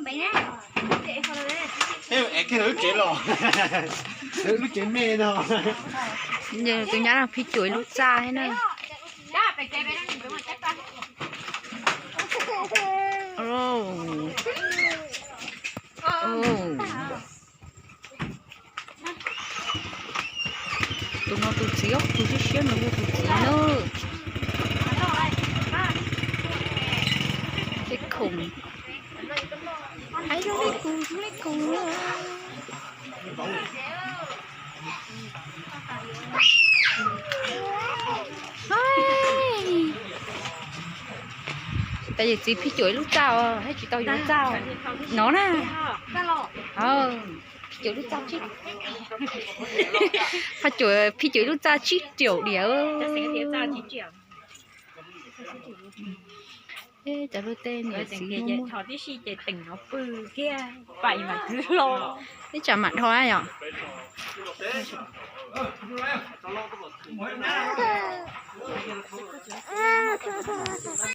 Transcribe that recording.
Lub tsev los, lub tsev me no. Tus nyab no phij cuam ib lub txaj thiab na. Tus no tus txiv, tus siab siab no yog tus txiv na. Tej khoom, ib lub li kus, ib lub li kus. Tab yawm txiv phij cuam ib lub txaj os, thiab tsis tau yuav txaj no na. Phij cuam lub txaj tsib, phij cuam, phij cuam ib lub txaj tsib riaum diam. Cov lub tej niam txiv muaj, ib tsam mam dhos yom.